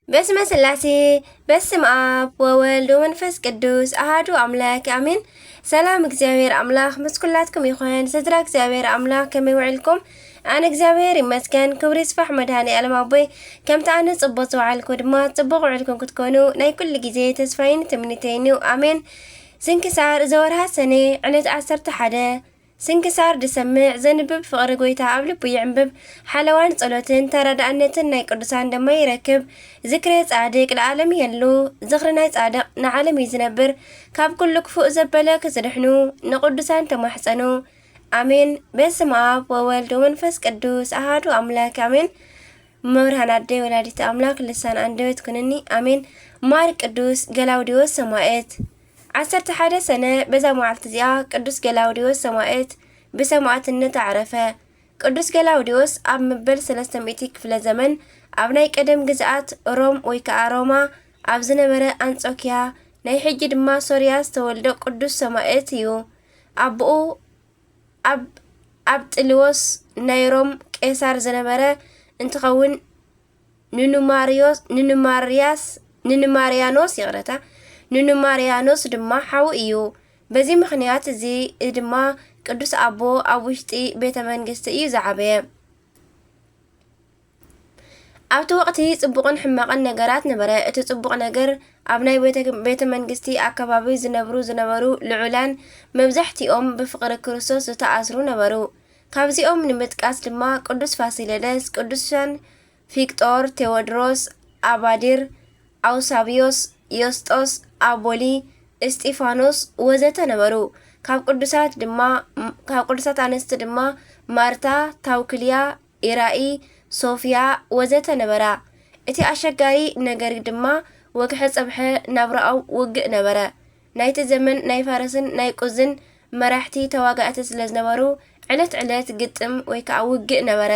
በስመ ስላሴ፣ በስመ ኣብ ወወልድ ወመንፈስ ቅዱስ ኣሃዱ ኣምላክ ኣሜን። ሰላም እግዚኣብሔር ኣምላክ ምስ ኩላትኩም ይኹን። ስድራ እግዚኣብሔር ኣምላክ ከመይ ውዕልኩም? ኣነ እግዚኣብሔር ይመስገን፣ ክብሪ ይስፋሕ መድኃኔ ዓለም ኣቦይ። ከምቲ ኣነ ጽቡቅ ዝወዓልኩ ድማ ጽቡቅ ውዕልኩም ክትኮኑ ናይ ኩሉ ግዜ ተስፋይን ትምኒተይን እዩ። ኣሜን። ስንክሳር ዘወርሃ ሰኔ ዕለት ዓሰርተ ሓደ። ስንክሳር ድሰምዕ ዘንብብ ፍቕሪ ጎይታ ኣብ ልቡ ይዕንብብ። ሓለዋን ጸሎትን ተረዳእነትን ናይ ቅዱሳን ደማ ይረክብ። ዝክረ ጻድቅ ለዓለም የሉ። ዝኽሪ ናይ ጻድቕ ንዓለም እዩ ዝነብር። ካብ ኩሉ ክፉእ ዘበለ ክዝድሕኑ ንቅዱሳን ተማሕጸኑ። ኣሜን። በስመ ኣብ ወወልድ ወመንፈስ ቅዱስ ኣሃዱ ኣምላክ ኣሜን። መብርሃን ኣደይ ወላዲተ ኣምላክ ልሳን ኣንደበት ኩንኒ። ኣሜን። ማር ቅዱስ ገላውዲዮስ ሰማዕት። ዓሰርተ ሓደ ሰነ በዛ መዓልቲ እዚኣ ቅዱስ ገላውዲዮስ ሰማዕት ብሰማዕትነት ኣዕረፈ። ቅዱስ ገላውዲዮስ ኣብ መበል ሰለስተ ሚእቲ ክፍለ ዘመን ኣብ ናይ ቀደም ግዝኣት ሮም ወይ ከዓ ሮማ ኣብ ዝነበረ ኣንጾኪያ ናይ ሕጂ ድማ ሶርያ ዝተወልደ ቅዱስ ሰማዕት እዩ። ኣቦኡ ኣብ ኣብጥልዎስ ናይ ሮም ቄሳር ዝነበረ እንትኸውን ንኑማርዮስ ንኑማርያስ ንኑማርያኖስ ይቕረታ ንኑማርያኖስ ድማ ሓው እዩ። በዚ ምኽንያት እዚ ድማ ቅዱስ ኣቦ ኣብ ውሽጢ ቤተ መንግስቲ እዩ ዝዓበየ። ኣብቲ ወቕቲ ጽቡቕን ሕማቕን ነገራት ነበረ። እቲ ጽቡቕ ነገር ኣብ ናይ ቤተ ቤተ መንግስቲ ኣከባቢ ዝነብሩ ዝነበሩ ልዑላን መብዛሕቲኦም ብፍቕሪ ክርስቶስ ዝተኣስሩ ነበሩ። ካብዚኦም ንምጥቃስ ድማ ቅዱስ ፋሲለደስ፣ ቅዱሳን ፊቅጦር፣ ቴዎድሮስ፣ ኣባዲር፣ ኣውሳብዮስ፣ ዮስጦስ፣ ኣቦሊ፣ እስጢፋኖስ ወዘተ ነበሩ። ካብ ቅዱሳት ድማ ካብ ቅዱሳት ኣንስቲ ድማ ማርታ፣ ታውክልያ፣ ኢራኢ፣ ሶፍያ ወዘተ ነበራ። እቲ ኣሸጋሪ ነገር ድማ ወግሐ ጸብሐ ናብራኦም ውግእ ነበረ። ናይቲ ዘመን ናይ ፋርስን ናይ ቁዝን መራሕቲ ተዋጋእቲ ስለ ዝነበሩ ዕለት ዕለት ግጥም ወይ ከዓ ውግእ ነበረ።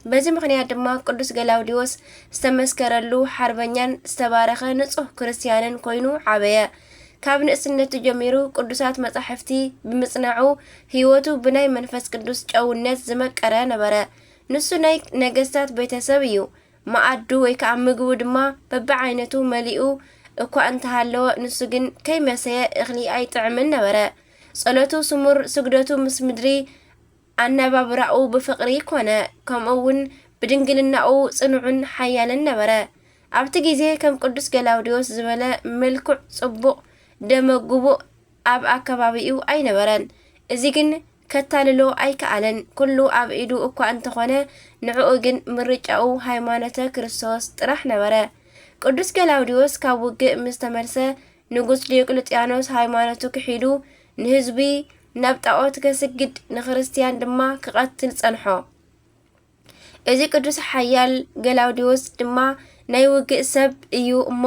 በዚ ምኽንያት ድማ ቅዱስ ገላውዲዎስ ዝተመስከረሉ ሓርበኛን ዝተባረኸ ንጹህ ክርስትያንን ኮይኑ ዓበየ። ካብ ንእስነቱ ጀሚሩ ቅዱሳት መጻሕፍቲ ብምጽናዑ ህይወቱ ብናይ መንፈስ ቅዱስ ጨውነት ዝመቀረ ነበረ። ንሱ ናይ ነገስታት ቤተሰብ እዩ። መኣዱ ወይ ከዓ ምግቡ ድማ በብዓይነቱ መሊኡ እኳ እንተሃለወ ንሱ ግን ከይመሰየ እኽሊ ኣይጥዕምን ነበረ። ጸሎቱ ስሙር፣ ስግደቱ ምስ ምድሪ ኣነባብራኡ ብፍቕሪ ኮነ፣ ከምኡ እውን ብድንግልናኡ ጽኑዕን ሓያልን ነበረ። ኣብቲ ግዜ ከም ቅዱስ ገላውዲዮስ ዝበለ ምልኩዕ ጽቡቕ ደመ ግቡእ ኣብ ኣከባቢኡ ኣይነበረን። እዚ ግን ከታልሎ ኣይከኣለን። ኩሉ ኣብ ኢዱ እኳ እንተኾነ ንዕኡ ግን ምርጫኡ ሃይማኖተ ክርስቶስ ጥራሕ ነበረ። ቅዱስ ገላውዲዮስ ካብ ውግእ ምስ ተመልሰ ንጉስ ዲዮቅልጥያኖስ ሃይማኖቱ ክሒዱ ንህዝቢ ናብ ጣዖት ከስግድ ንክርስትያን ድማ ክቐትል ጸንሖ። እዚ ቅዱስ ሓያል ገላውዲዎስ ድማ ናይ ውግእ ሰብ እዩ እሞ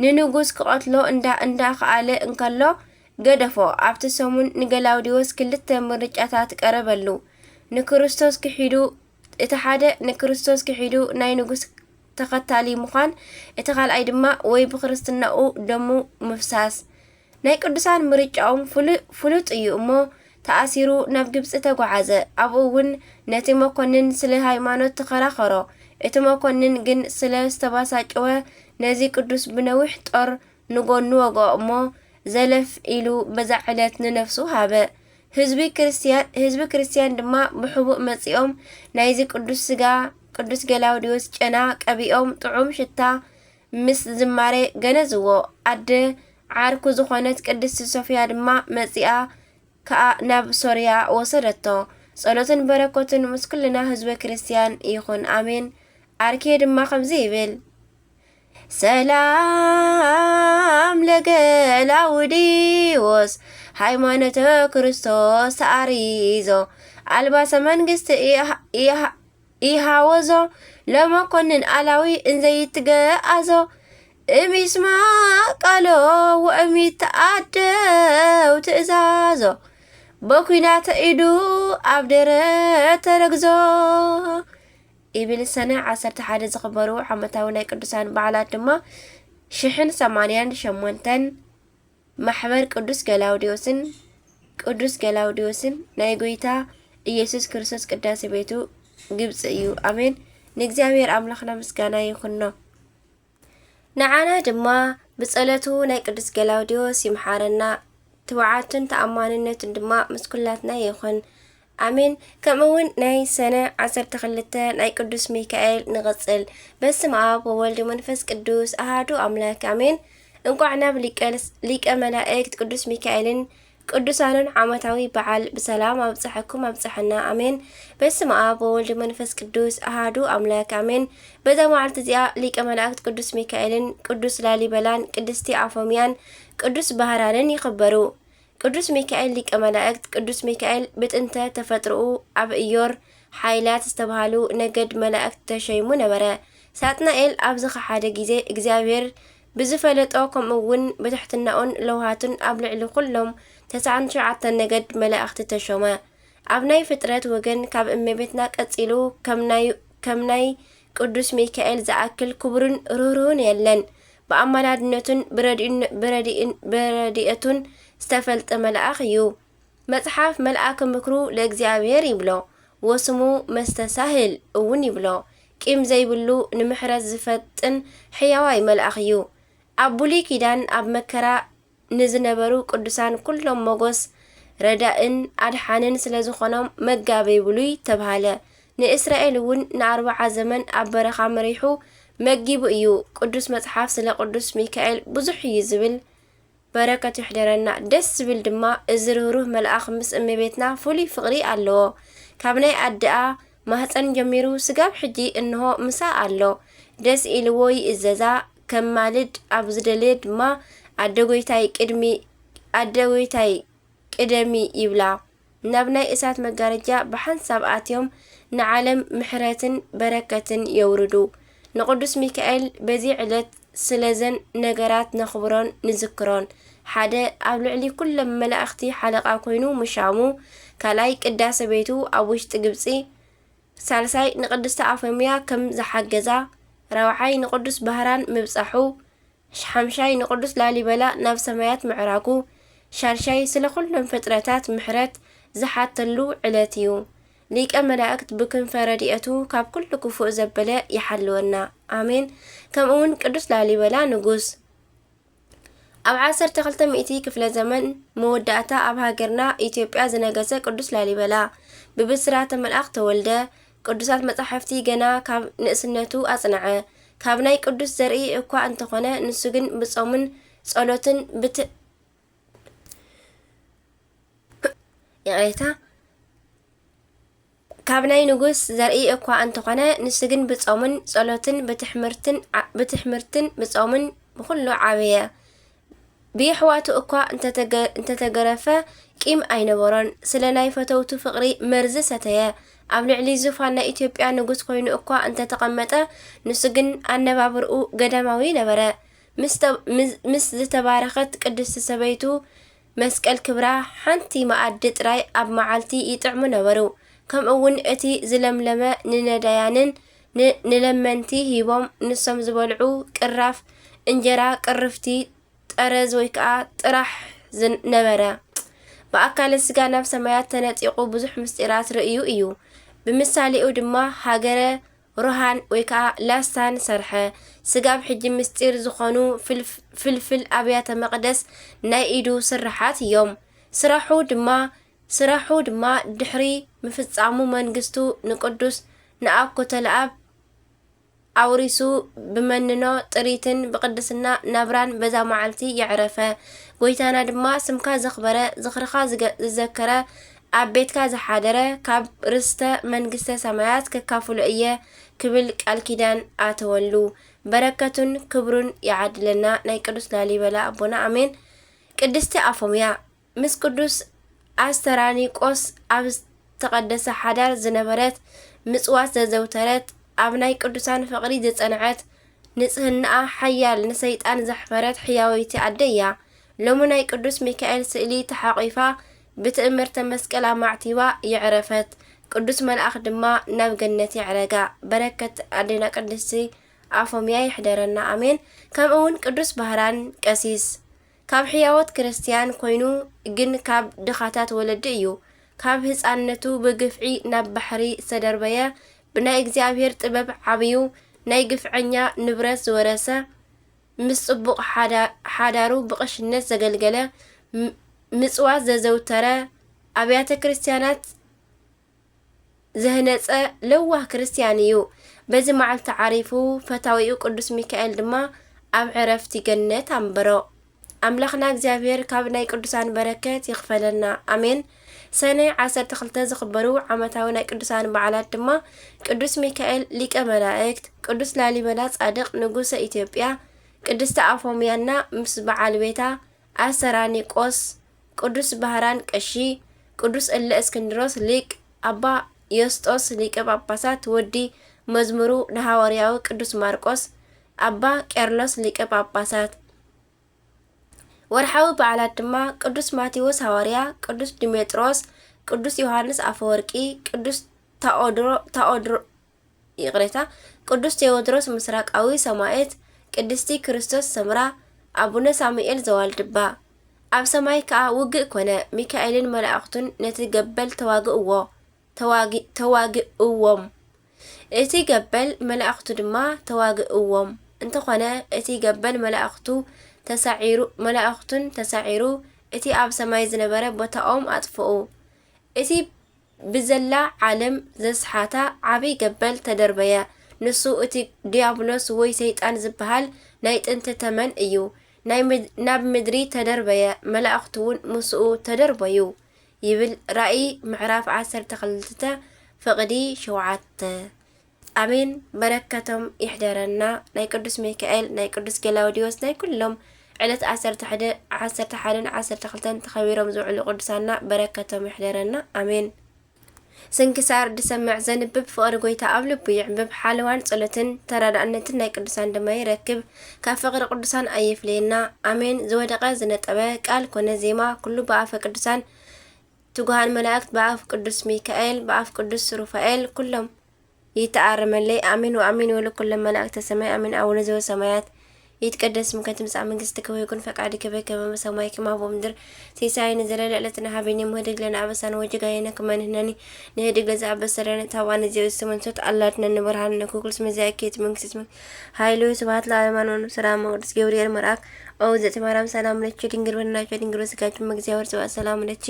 ንንጉስ ክቐትሎ እንዳ እንዳኸኣለ እንከሎ ገደፎ። ኣብቲ ሰሙን ንገላውዲዎስ ክልተ ምርጫታት ቀረበሉ። ንክርስቶስ ክሒዱ እቲ ሓደ ንክርስቶስ ክሒዱ ናይ ንጉስ ተኸታሊ ምዃን፣ እቲ ካልኣይ ድማ ወይ ብክርስትናኡ ደሙ ምፍሳስ። ናይ ቅዱሳን ምርጫኦም ፍሉጥ እዩ እሞ ተኣሲሩ ናብ ግብጺ ተጓዓዘ። ኣብኡ እውን ነቲ መኮንን ስለ ሃይማኖት ተኸራኸሮ። እቲ መኮንን ግን ስለ ዝተባሳጨወ ነዚ ቅዱስ ብነዊሕ ጦር ንጎኑ ወግኦ እሞ ዘለፍ ኢሉ በዛ ዕለት ንነፍሱ ሃበ። ህዝቢ ክርስትያን ህዝቢ ክርስትያን ድማ ብሕቡእ መጺኦም ናይዚ ቅዱስ ስጋ ቅዱስ ገላውዲዮስ ጨና ቀቢኦም ጥዑም ሽታ ምስ ዝማሬ ገነዝዎ። ኣደ ዓርኩ ዝኾነት ቅድስቲ ሶፍያ ድማ መጺኣ ከኣ ናብ ሶርያ ወሰደቶ። ጸሎትን በረከቱን ምስ ኩልና ህዝበ ክርስትያን ይኹን፣ ኣሜን። ኣርኬ ድማ ከምዚ ይብል፣ ሰላም ለገላውዲዎስ ሃይማኖተ ክርስቶስ ተኣሪዞ ኣልባሰ መንግስቲ ኢሃ- ኢሃ- ኢሃወዞ ለመኮንን ኣላዊ እንዘይትገኣዞ እሚስማ ቃሎ ወእሚተኣደው ትእዛዞ በኩናተ ኢዱ ኣብ ደረት ተረግዞ። ኢብል ሰነ ዓሰርተ ሓደ ዝኽበሩ ዓመታዊ ናይ ቅዱሳን በዓላት ድማ ሽሕን ሰማንያን ሸሞንተን ማሕበር ቅዱስ ገላውዲዮስን ቅዱስ ገላውዲዮስን ናይ ጎይታ ኢየሱስ ክርስቶስ ቅዳሴ ቤቱ ግብጽ እዩ። ኣሜን። ንእግዚኣብሔር ኣምላኽና ምስጋና ይኹኖ። ንዓና ድማ ብጸሎቱ ናይ ቅዱስ ገላውዲዮስ ይምሓረና። ትብዓቱን ተኣማንነቱን ድማ ምስ ኩላትና ይኹን። ኣሜን። ከምኡ እውን ናይ ሰነ ዓሰርተ ክልተ ናይ ቅዱስ ሚካኤል ንቐጽል። በስመ ኣብ ወወልድ ወመንፈስ ቅዱስ ኣሃዱ ኣምላክ ኣሜን። እንቋዕ ናብ ሊቀ፣ ሊቀ መላእክት ቅዱስ ሚካኤልን ቅዱሳኑን ዓመታዊ በዓል ብሰላም ኣብጽሐኩም ኣብጽሐና ኣሜን። በስመ ኣብ ወወልድ ወመንፈስ ቅዱስ ኣሃዱ ኣምላክ ኣሜን። በዛ መዓልቲ እዚኣ ሊቀ መላእክት ቅዱስ ሚካኤልን ቅዱስ ላሊበላን ቅድስቲ ኣፎምያን ቅዱስ ባህራንን ይኽበሩ። ቅዱስ ሚካኤል ሊቀ መላእክት ቅዱስ ሚካኤል ብጥንተ ተፈጥሮኡ ኣብ እዮር ሓይላት ዝተባህሉ ነገድ መላእክት ተሸይሙ ነበረ። ሳጥናኤል ኣብ ዝኸሓደ ግዜ እግዚኣብሔር ብዝፈለጦ ከምኡ እውን ብትሕትናኡን ለውሃቱን ኣብ ልዕሊ ኩሎም ተስዓን ትሽዓተን ነገድ መላእኽቲ ተሾመ። ኣብ ናይ ፍጥረት ወገን ካብ እመቤትና ቀጺሉ ከም ናይ፣ ከም ናይ ቅዱስ ሚካኤል ዝኣክል ክቡርን ርህሩህን የለን። ብኣማላድነቱን ብረድእን-፣ ብረድእን-፣ ብረድኤቱን ዝተፈልጠ መልኣኽ እዩ። መጽሓፍ መልኣከ ምክሩ ለእግዚኣብሔር ይብሎ፣ ወስሙ መስተሳህል እውን ይብሎ። ቂም ዘይብሉ፣ ንምሕረት ዝፈጥን ሕያዋይ መልኣኽ እዩ። ኣብ ብሉይ ኪዳን ኣብ መከራ ንዝነበሩ ቅዱሳን ኩሎም ሞጎስ፣ ረዳእን ኣድሓንን ስለ ዝኾኖም መጋቤ ብሉይ ተብሃለ። ንእስራኤል እውን ንኣርብዓ ዘመን ኣብ በረኻ መሪሑ መጊቡ እዩ። ቅዱስ መጽሓፍ ስለ ቅዱስ ሚካኤል ብዙሕ እዩ ዝብል። በረከቱ ይሕደረና። ደስ ዝብል ድማ እዚ ርህሩህ መልኣኽ ምስ እመቤትና ፍሉይ ፍቕሪ ኣለዎ። ካብ ናይ ኣደኣ ማህፀን ጀሚሩ ስጋብ ሕጂ እንሆ ምሳ ኣሎ። ደስ ኢልዎ ይእዘዛ። ከማልድ ኣብ ዝደለየ ድማ ኣደ ጎይታይ ቅድሚ፣ ኣደ ጎይታይ ቅደሚ ይብላ። ናብ ናይ እሳት መጋረጃ ብሓንሳብ ኣትዮም ንዓለም ምሕረትን በረከትን የውርዱ። ንቅዱስ ሚካኤል በዚ ዕለት ስለዘን ነገራት ነኽብሮን ንዝክሮን። ሓደ፣ ኣብ ልዕሊ ኩሎም መላእኽቲ ሓለቓ ኮይኑ ምሻሙ። ካልኣይ፣ ቅዳሴ ቤቱ ኣብ ውሽጢ ግብጺ። ሳልሳይ፣ ንቅድስቲ ኣፎምያ ከም ዝሓገዛ። ራብዓይ፣ ንቅዱስ ባህራን ምብጻሑ። ሓምሻይ፣ ንቅዱስ ላሊበላ ናብ ሰማያት ምዕራጉ። ሻድሻይ፣ ስለ ኩሎም ፍጥረታት ምሕረት ዝሓተሉ ዕለት እዩ። ሊቀ መላእክት ብክንፈ ረድኤቱ ካብ ኩሉ ክፉእ ዘበለ ይሓልወና። ኣሜን። ከምኡ እውን ቅዱስ ላሊበላ ንጉስ። ኣብ ዓሰርተ ክልተ ሚእቲ ክፍለ ዘመን መወዳእታ ኣብ ሃገርና ኢትዮጵያ ዝነገሰ ቅዱስ ላሊበላ ብብስራተ መልኣክ ተወልደ። ቅዱሳት መጻሕፍቲ ገና ካብ ንእስነቱ ኣጽንዐ። ካብ ናይ ቅዱስ ዘርኢ እኳ እንተኾነ፣ ንሱ ግን ብጾምን ጸሎትን ብት-፣ ይቕሬታ፣ ካብ ናይ ንጉስ ዘርኢ እኳ እንተኾነ፣ ንሱ ግን ብጾምን ጸሎትን ብትሕምርትን ዓ-፣ ብትሕምርትን ብጾምን ብኹሉ ዓበየ። ብየሕዋቱ እኳ እንተተገ-፣ እንተተገረፈ ቂም ኣይነበሮን። ስለ ናይ ፈተውቱ ፍቕሪ መርዚ ሰተየ። ኣብ ልዕሊ ዙፋን ናይ ኢትዮጵያ ንጉስ ኮይኑ እኳ እንተተቐመጠ፣ ንሱ ግን ኣነባብርኡ ገዳማዊ ነበረ። ምስ ተ-፣ ምስ፣ ምስ ዝተባረኸት ቅድስቲ ሰበይቱ መስቀል ክብራ ሓንቲ መኣዲ ጥራይ ኣብ መዓልቲ ይጥዕሙ ነበሩ። ከምኡ እውን እቲ ዝለምለመ ንነዳያንን ን-፣ ንለመንቲ ሂቦም ንሶም ዝበልዑ ቅራፍ እንጀራ ቅርፍቲ ጠረዝ ወይ ከዓ ጥራሕ ዝን-፣ ነበረ። ብኣካለ ስጋ ናብ ሰማያት ተነጢቑ ብዙሕ ምስጢራት ርእዩ እዩ። ብምሳሌኡ ድማ ሃገረ ሮሃን ወይ ከዓ ላስታን ሰርሐ። ስጋብ ሕጂ ምስጢር ዝኾኑ ፍልፍ-፣ ፍልፍል ኣብያተ መቕደስ ናይ ኢዱ ስርሓት እዮም። ስራሑ ድማ፣ ስራሑ ድማ ድሕሪ ምፍጻሙ መንግስቱ ንቅዱስ ንኣኩተለኣብ ኣውሪሱ ብመንኖ ጥሪትን ብቅድስና ናብራን በዛ መዓልቲ የዕረፈ። ጎይታና ድማ ስምካ ዘኽበረ፣ ዝኽርኻ ዝገ-፣ ዝዘከረ፣ ኣብ ቤትካ ዝሓደረ፣ ካብ ርስተ መንግስተ ሰማያት ከካፍሎ እየ ክብል ቃል ኪዳን ኣተወሉ። በረከቱን ክብሩን ይዓድለና ናይ ቅዱስ ላሊበላ ኣቦና ኣሜን። ቅድስቲ ኣፎምያ ምስ ቅዱስ ኣስተራኒቆስ ኣብ ዝተቐደሰ ሓዳር ዝነበረት፣ ምጽዋት ዘዘውተረት፣ ኣብ ናይ ቅዱሳን ፍቕሪ ዝጸንዐት፣ ንጽህናኣ ሓያል ንሰይጣን ዘሕፈረት ሕያወይቲ ኣደ እያ። ሎሚ ናይ ቅዱስ ሚካኤል ስእሊ ተሓቒፋ ብትእምርተ መስቀል ኣማዕቲባ የዕረፈት። ቅዱስ መልኣኽ ድማ ናብ ገነት የዕረጋ። በረከት ኣዴና ቅድስቲ ኣፎምያ ይሕደረና። ኣሜን። ከምኡ እውን ቅዱስ ባህራን ቀሲስ ካብ ሕያዎት ክርስትያን ኮይኑ ግን ካብ ድኻታት ወለዲ እዩ። ካብ ህፃንነቱ ብግፍዒ ናብ ባሕሪ ዝተደርበየ፣ ብናይ እግዚኣብሔር ጥበብ ዓብዩ፣ ናይ ግፍዐኛ ንብረት ዝወረሰ፣ ምስ ጽቡቕ ሓዳ-፣ ሓዳሩ ብቕሽነት ዘገልገለ፣ ም-፣ ምጽዋት ዘዘውተረ፣ ኣብያተ ክርስቲያናት ዘህነጸ ለዋህ ክርስትያን እዩ። በዚ መዓልቲ ዓሪፉ፣ ፈታዊኡ ቅዱስ ሚካኤል ድማ ኣብ ዕረፍቲ ገነት ኣንበሮ። ኣምላኽና እግዚኣብሔር ካብ ናይ ቅዱሳን በረከት ይኽፈለና። ኣሜን። ሰነ ዓሰርተ ክልተ ዝኽበሩ ዓመታዊ ናይ ቅዱሳን በዓላት ድማ ቅዱስ ሚካኤል ሊቀ መላእክት፣ ቅዱስ ላሊበላ ጻድቕ ንጉሰ ኢትዮጵያ፣ ቅድስቲ ኣፎምያና ምስ በዓል ቤታ ኣሰራኒቆስ፣ ቅዱስ ባህራን ቀሺ፣ ቅዱስ እለ እስክንድሮስ ሊቅ፣ ኣባ ዮስጦስ ሊቀ ጳጳሳት ወዲ መዝሙሩ ንሃዋርያዊ ቅዱስ ማርቆስ፣ ኣባ ቄርሎስ ሊቀ ጳጳሳት። ወርሓዊ በዓላት ድማ ቅዱስ ማቴዎስ ሃዋርያ፣ ቅዱስ ዲሜጥሮስ፣ ቅዱስ ዮሃንስ ኣፈወርቂ፣ ቅዱስ ታኦድሮ-፣ ታኦድሮ-፣ ይቕሬታ፣ ቅዱስ ቴዎድሮስ ምስራቃዊ ሰማዕት፣ ቅድስቲ ክርስቶስ ሰምራ፣ ኣቡነ ሳሙኤል ዘዋልድባ። ኣብ ሰማይ ከኣ ውግእ ኮነ፣ ሚካኤልን መላእኽቱን ነቲ ገበል ተዋግእዎ፣ ተዋጊ-፣ ተዋግእዎም። እቲ ገበል መላእኽቱ ድማ ተዋግእዎም። እንተኾነ፣ እቲ ገበል መላእኽቱ ተሳዒሩ፣ መላእኽቱን ተሳዒሩ፣ እቲ ኣብ ሰማይ ዝነበረ ቦታኦም ኣጥፍኡ። እቲ ብዘላ ዓለም ዘስሓታ ዓቢ ገበል ተደርበየ። ንሱ እቲ ዲያብሎስ ወይ ሰይጣን ዝበሃል ናይ ጥንቲ ተመን እዩ። ናይ ምድ-፣ ናብ ምድሪ ተደርበየ፣ መላእኽቱ እውን ምስኡ ተደርበዩ። ይብል ራእይ ምዕራፍ ዓሰርተ ክልተ ፍቕዲ ሸውዓተ። ኣሜን። በረከቶም ይሕደረና። ናይ ቅዱስ ሚካኤል፣ ናይ ቅዱስ ገላውዲዮስ፣ ናይ ኩሎም ዕለት ዓሰርተ ሓደ፣ ዓሰርተ ሓደን ዓሰርተ ክልተን ተኸቢሮም ዝውዕሉ ቅዱሳንና በረከቶም ይሕደረና። ኣሜን። ስንክሳር ድሰምዕ ዘንብብ ፍቕሪ ጎይታ ኣብ ልቡ ይዕንብብ። ሓለዋን ጸሎትን ተራዳእነትን ናይ ቅዱሳን ድማ ይረክብ። ካብ ፍቕሪ ቅዱሳን ኣይፍለየና። ኣሜን። ዝወደቐ ዝነጠበ ቃል ኮነ ዜማ ኩሉ ብኣፈ ቅዱሳን ትጉሃን መላእክት ብኣፍ ቅዱስ ሚካኤል ብኣፍ ቅዱስ ሩፋኤል ኩሎም ይተኣረመለይ። ኣሜን ወኣሜን ይበሉ ኩሎም መላእክተ ሰማይ። ኣሜን። ኣቡነ ዘበሰማያት ይትቀደስ ስምከ ትምጻእ መንግስትከ ወይኩን ፈቃድከ በከመ በሰማይ ከማሁ በምድር። ሲሳየነ ዘለለ ዕለትነ ሀበነ ዮም። ህድግ ለነ አበሳነ ወጌጋየነ ከመ ንሕነኒ ንህድግ ለዘአበሰ ለነ ኢታብአነ። እግዚኦ ኢየሱስ መንሶት አላድነን ብርሃን ነኩኩል ስመ ዚአኪ እቲ መንግስት ስም ኃይሉ ስብሐት ለዓለመ ዓለም። ሰላም ቅዱስ ገብርኤል መልአክ ኦ ዘእቲ ማርያም ሰላም ለኪ ድንግል በድናኪ ድንግል በስጋኪ እመ እግዚአብሔር ጽባኦት ሰላም ለኪ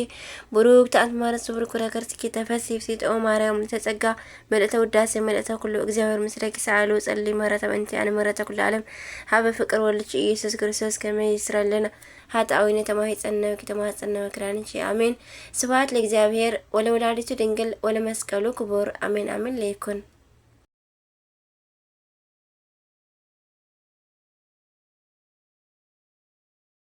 ብሩክት አንቲ ማርያም ስቡር ኩረ ከርስኪ ተፈሲ ፍሲት ኦ ማርያም ምልዕተ ጸጋ ምልዕተ ውዳሴ ምልዕተ ኩሉ እግዚአብሔር ምስለኪ ሰአሉ ጸሊ ምህረተ በእንቲ አነ ምህረተ ኩሉ ዓለም ሀበ ፍቅር ወልድኪ ኢየሱስ ክርስቶስ ከመ ይስረለና ኃጣውኢነ ተማሂጸነ ወኪ ተማጸነ ወክዳንኪ አሜን። ስብሐት ለእግዚአብሔር ወለወላዲቱ ድንግል ወለመስቀሉ ክቡር አሜን አሜን ለይኩን።